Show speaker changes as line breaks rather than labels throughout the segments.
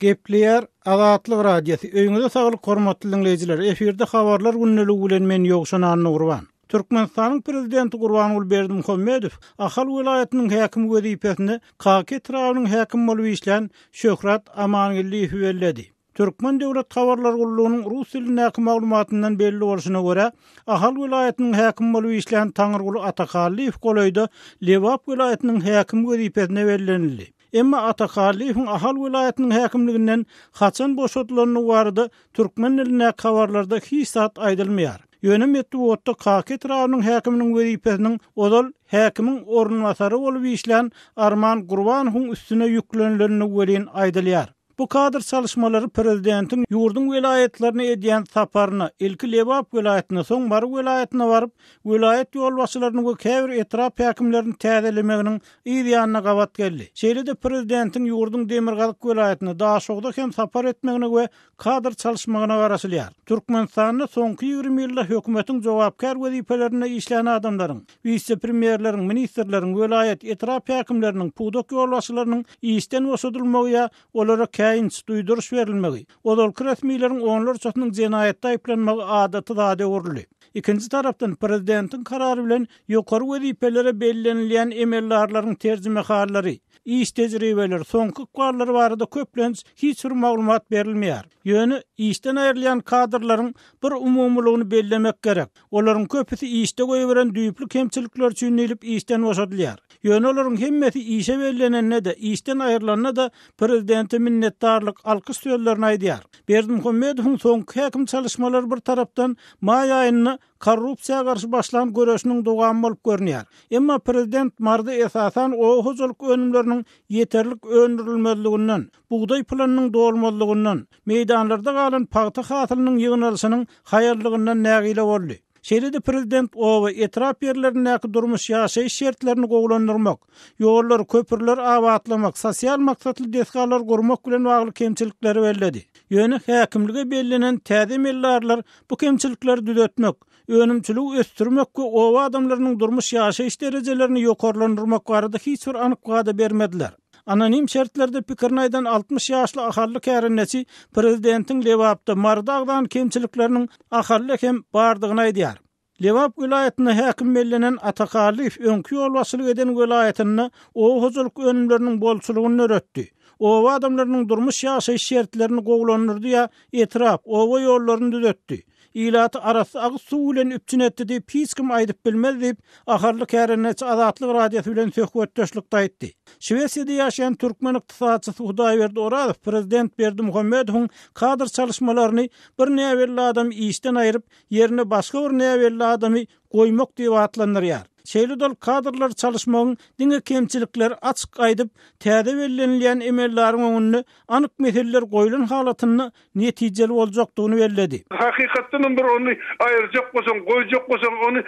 Gepleýär Azatlyk Radiosy, Öýüňize saglyk hormatly diňleýjiler! Efirde Habarlar gündeligi bilen men Ýowşan Annagurban. Türkmenistanyň Prezidenti Gurbanguly Berdimuhamedow Ahal welaýatynyň häkimi wezipesine Kaka etrabynyň häkimi bolup işlän Şöhrat Amangeldiýewi belledi. Türkmen döwlet habarlar gullugynyň rus dilindäki maglumatyndan belli bolşuna görä, Ahal welaýatynyň häkimi bolup işlän Taňyrguly Atahallyýew golaýda Lebap welaýatynyň häkimi wezipesine bellenildi. Emma Atahallyýewiň Ahal welaýatynyň häkimliginden haçan boşadylandygy barada türkmen dilindäki habarlarda hiç zat aýdylmaýar. Ýöne metbugatda Kaka etrabynyň häkiminiň wezipesiniň ozal häkimiň orunbasary bolup işlän Arman Gurbanowyň üstüne ýüklenilendigi welin aýdylýar. Bu kadr çalyşmalary prezidentiň ýurduň welaýatlaryna edýän saparyna, ilki Lebap welaýatyna, soň Mary welaýatyna baryp, welaýat ýolbaşçylaryny we käbir etrap häkimlerini täzelemeginiň yz ýanyna gabat geldi. Şeýle-de prezidentiň ýurduň demirgazyk welaýatyna, Daşogza hem sapar etmegine we kadr çalyşmagyna garaşylýar. Türkmenistanda soňky 20 ýylda hökümetiň jogapkär wezipelerinde işlän adamlaryň, wise-premýerleriň, ministrleriň, welaýat, etrap häkimleriniň, pudak ýolbaşçylarynyň işden boşadylmagy ýa olara käýinç, duýduryş berilmegi, ozalky resmileriň onlarçasynyň jenaýatda aýyplanmagy adaty zada öwrüldi. Ikinji tarapdan, prezidentiň karary bilen ýokary wezipelere bellenilýän emeldarlaryň terjimehallary, iş tejribeleri, soňky ykballary barada köplenç hiç bir maglumat berilmeýär. Ýöne işden aýrylýan kadrlaryň bir umumylygyny bellemek gerek. Olaryň köpüsi işde goýberen düýpli kemçilikleri üçin diýlip işden boşadylýar. Ýöne olaryň hemmesi işe bellenende-de, işden aýrylanda-da prezidente minnetdarlyk, alkyş sözlerini aýdýar. Berdimuhamedowyň soňky häkim çalyşmalary bir tarapdan maý aýynda korrupsiýa garşy başlan göreşiniň dowamy bolup görünýär. Emma prezident Maryda esasan oba hojalyk önümleriniň ýeterlik öndürilmezliginden, bugdaý planynyň dolmazlygyndan, meýdanlarda galan pagta hasylynyň ýygnalyşynyň haýallygyndan nägile boldy. Şeýle-de prezident oba, etrap ýerlerindäki durmuş-ýaşaýyş şertlerini gowulandyrmak, ýollary, köprüleri abatlamak, sosial maksatly desgalary gurmak bilen bagly kemçilikleri belledi. Ýöne häkimlige bellenen täze emeldarlar bu kemçilikleri düzetmek, önümçiligi ösdürmek we oba adamlarynyň durmuş-ýaşaýyş derejelerini ýokarlandyrmak barada hiç bir anyk wada bermediler. Anonim şertlerde pikirini aýdan 60 ýaşly ahally kärendeçi prezidentiň Lebapda, Maryda agzan kemçilikleriniň Ahalda hem bardygyny aýdýar. Lebap welaýatynda häkim bellenen Ata Hallyýew öňki ýolbaşçylyk eden welaýatynda oba hojalyk önümleriniň bolçulygyny döretdi. Oba adamlarynyň durmuş-ýaşaýyş şertlerini gowulandyrdy ýa etrap, oba ýollaryny düzetdi. Ilaty arassa agyz suwy bilen üpjün etdi diýip hiç kim aýdyp bilmez diýip, ahally kärendeçi Azatlyk Radiosy bilen söhbetdeşlikde aýtdy. Şwesiýada ýaşaýan türkmen ykdysatçysy Hudaýberdi Orazow prezident Berdimuhamedowyň kadr çalyşmalaryny bir näbelli adamy işden aýryp, ýerine başga bir näbelli adamy goýmak diýip atlandyrýar. Şeýle-de ol kadrlary çalyşmagyň diňe kemçilikleri açyk aýdyp, täze bellenilýän emeldaryň öňünde anyk meseleler goýlan halatynda netijeli boljakdygyny belledi.
Hakykatdanam bir ony aýyrjak bolsaň, goýjak bolsaň, ony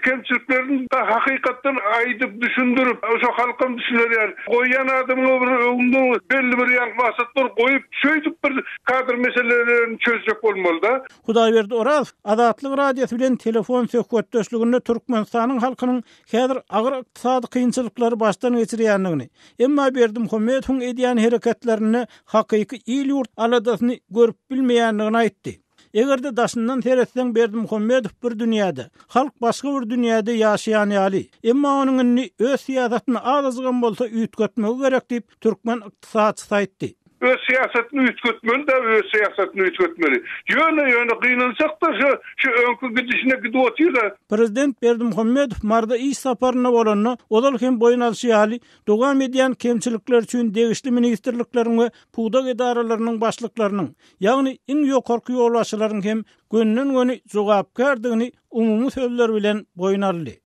kemçiliklerini hakykatdan aýdyp, düşündirip, şo halkam düşüner ýaly, goýýan adamyňa bir öňünde belli bir ýaňky maksatlar goýup, şeýdip bir kadr meselelerini çözjek bolmaly-da.
Hudaýberdi Orazow Azatlyk Radiosy bilen telefon söhbetdeşliginde Türkmenistanyň halkynyň häzir agyr ykdysady kynçylyklary başdan geçirýändigini, emma Berdimuhamedowyň edýän hereketlerinde hakyky il-ýurt aladasyny görüp bilmeýändigini aýtdy. Eger-de daşyndan seretseň Berdimuhamedow bir dünýäde, halk başga bir dünýäde ýaşaýan ýaly. Emma onuň indi öz syýasatyny azajygam bolsa üýtgetmegi gerek diýip, türkmen ykdysatçysy aýtdy.
Öz syýasatyny üýtgetmeli-dä, öz syýasatyny üýtgetmeli. Ýöne, ýöne gynansak-da şu, şu öňki gidişine gidip otyr-da.
Prezident Berdimuhamedow Maryda iş saparynda bolanda, ozal hem boýun alşy ýaly, dowam edýän kemçilikler üçin degişli ministrlikleriň we pudak edaralarynyň başlyklarynyň, ýagny iň ýokarky ýolbaşçylaryň hem gönüden-göni jogapkärdigini umumy sözler bilen boýun aldy.